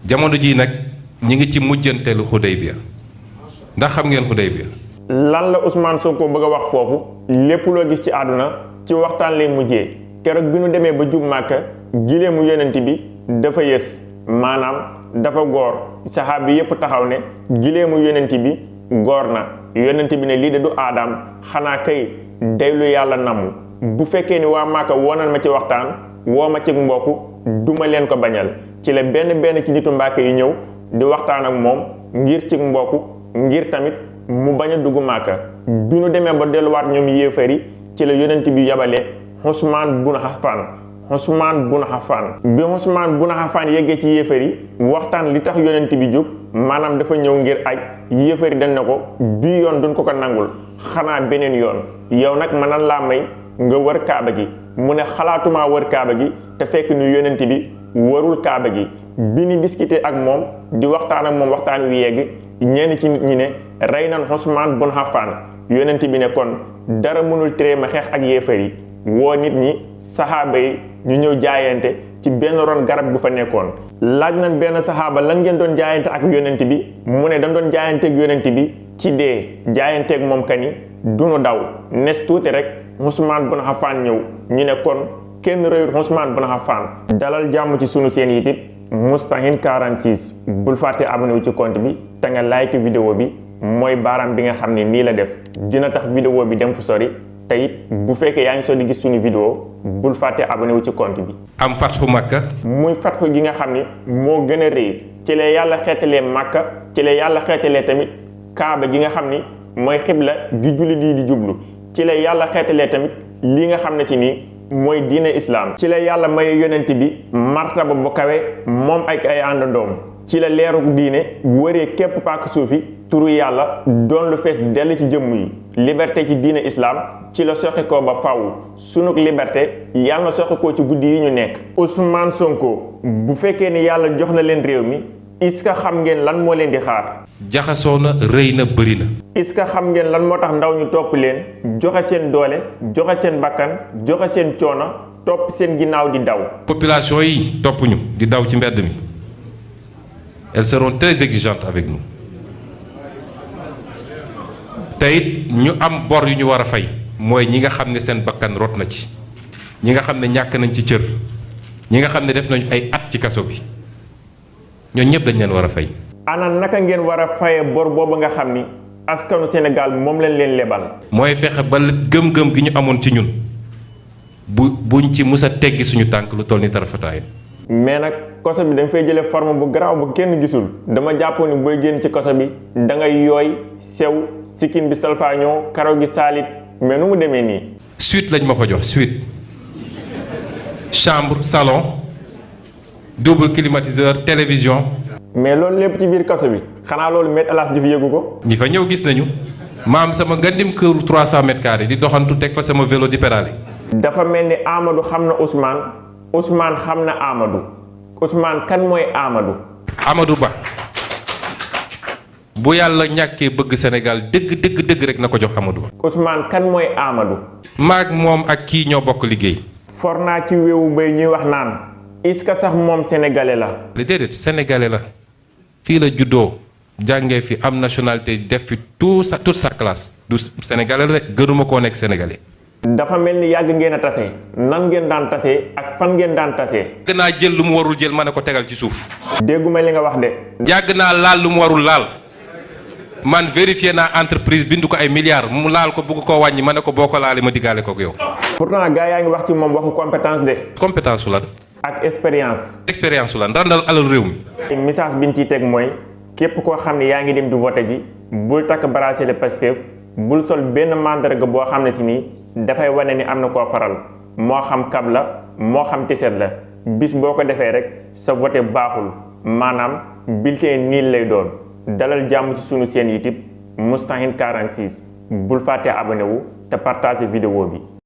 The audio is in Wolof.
jamono ji nag ñi ngi ci mujjanteelu Hudaybiya ndax xam ngeen Hudaybiya. lan la Ousmane Sonko bëgg a wax foofu lépp loo gis ci àdduna ci waxtaan lay mujjee keroog bi nu demee ba jub Màkka gileemu yonent bi dafa yës maanaam dafa góor saxaabi yépp taxaw ne gileemu yonent bi góor na yonent bi ne lii de du aadam xanaa kay day lu yàlla namu bu fekkee ni waa Màkka woonal ma ci waxtaan woo ma ci mbokk duma leen ko bañal ci la benn ci nitu Mbàkke yi ñëw di waxtaan ak moom ngir ci mbokk ngir tamit mu bañ a dugg Màkka bi nu demee ba delluwaat ñoom yéefari ci la yonent bi yabalee Usmaan bun Affaan bi Usmaan bun Affaan yeggee ci yéefari waxtaan li tax yonent bi jóg maanaam dafa ñëw ngir aj yéefari dañ ne ko bii yoon duñ ko nangul xanaa beneen yoon yow nag ma nan laa may nga wër kaaba gi mu ne xalaatumaa wër kaaba gi te fekk ni yonent bi warul kaaba gi bi ni discuter ak moom di waxtaan ak moom waxtaan wi yegg ñenn ci nit ñi ne rey nan Usmaan bun Affaan yonent bi ne kon dara mënul tere ma xeex ak yéefar yi woo nit ñi saxaaba yi ñu ñëw jaayante ci benn ron garab bu fa nekkoon laaj nañ benn saxaaba lan ngeen doon jaayante ak yonent bi mu ne dañ doon jaayanteeg yonent bi ci dee jaayanteeg moom kani dunu daw nes tuuti rek Usmaan bun Affaan ñëw ñu ne kon kenn rëyut Usmaan bun Affaan dalal jàmm ci sunu seen yitit Moustahine 46 bul fàtte abonné wu ci compte bi te nga like vidéo bi mooy baaraam bi nga xam ne nii la def dina tax vidéo bi dem fu sori te it bu fekkee yaa ngi soo di gis suñu vidéo bul fàtte abonné wu ci compte bi. am fatxu Makka. muy fatxu gi nga xam ne moo gën a rëy ci la yàlla xeetalee Makka ci la yàlla xeetalee tamit Kaaba gi nga xam ni mooy xibla gi jullit yi di jublu ci la yàlla xeetalee tamit li nga xam ne ci nii mooy diine islam ci la yàlla maye yonent bi martaba bu kawe moom ak ay àndandoom ci la leeru diine wëree képp paak suufi turu yàlla doon lu fees dell ci jëmm yi liberté ci diine islam ci la soxi ko ba faw sunug liberté yàlla na soxi ko ci guddi yi ñu nekk. Ousmane Sonko bu fekkee ni yàlla jox na leen réew mi est-ce que xam ngeen lan moo leen di xaar. jaxasoo na rëy na bëri na. est-ce que xam ngeen lan moo tax ndaw ñu topp leen joxe seen doole joxe seen bakkan joxe seen coono topp seen ginnaaw di daw. population yi topp ñu di daw ci mbedd mi elles seront très exigeantes avec nous te it ñu am bor yu ñu war a fay mooy ñi nga xam ne seen bakkan rot na ci ñi nga xam ne ñàkk nañ ci cër ñi nga xam ne def nañu ay at ci kaso bi ñooñu ñëpp dañ leen war a fay. ana naka ngeen war a faye bor boobu nga xam ni askanu Sénégal moom lañ leen lebal. mooy fexe ba gëm-gëm gi ñu amoon ci ñun buñ ci mus a teggi suñu tànk lu toll ni tarafataay. mais nag koso bi dañ fay jëlee forme bu garaaw bu kenn gisul dama jàppoon ni booy génn ci koso bi da ngay yooy sew sikkin bi salfaañoo karaw gi saalit mais nu mu demee nii. suite lañ ma fa jox suite chambre salon double climatiseur télévision. mais loolu lépp ci biir kaso bi xanaa loolu Me El Hadji Diouf yëgu ko. ñi fa ñëw gis nañu ma am sama ngandim këru 300 mètres carrés di doxantu teg fa sama vélo di pédale. dafa mel ni Amadou xam na Ousmane Ousmane xam na Amadou Ousmane kan mooy Amadou. Amadou Ba bu yàlla ñàkkee bëgg Sénégal dëgg rek na ko jox Amadou Ba. Ousmane kan mooy Amadou. maag moom ak kii ñoo bokk liggéey. for naa ci wéewu bay ñuy wax naan est-ce que sax moom sénégalais la. déedéet sénégalais la fii la juddoo jàngee fi am nationalité def fi toute sa classe du sénégalais la gënuma koo nekk sénégalais. dafa mel ni yàgg ngeen a tase nan ngeen daan tase ak fan ngeen daan tase. yàgg naa jël lu mu warul jël ma ne ko tegal ci suuf. dégguma li nga wax de. yàgg naa laal lu mu warul laal man vérifié naa entreprise bindu ko ay milliards mu laal ko bugg koo wàññi ma ne ko boo ko laalee ma diggaale ko yow. pourtant gars yaa ngi wax ci moom waxu compétence de. compétence su lan. ak expérience. expérience su lan randal alal réew mi. message bi ñu ciy teg mooy képp koo xam ne yaa ngi dem di voté ji bul takk bracelet Pastef bul sol benn mandarga boo xam ne si nii dafay wane ni am na koo faral moo xam kab la moo xam tiset la bis boo ko defee rek sa voté baaxul maanaam bulletin niil lay doon dalal jàmm ci sunu seen YouTube Moustahine 46 bul fàtte abonné wu te partage vidéo bi.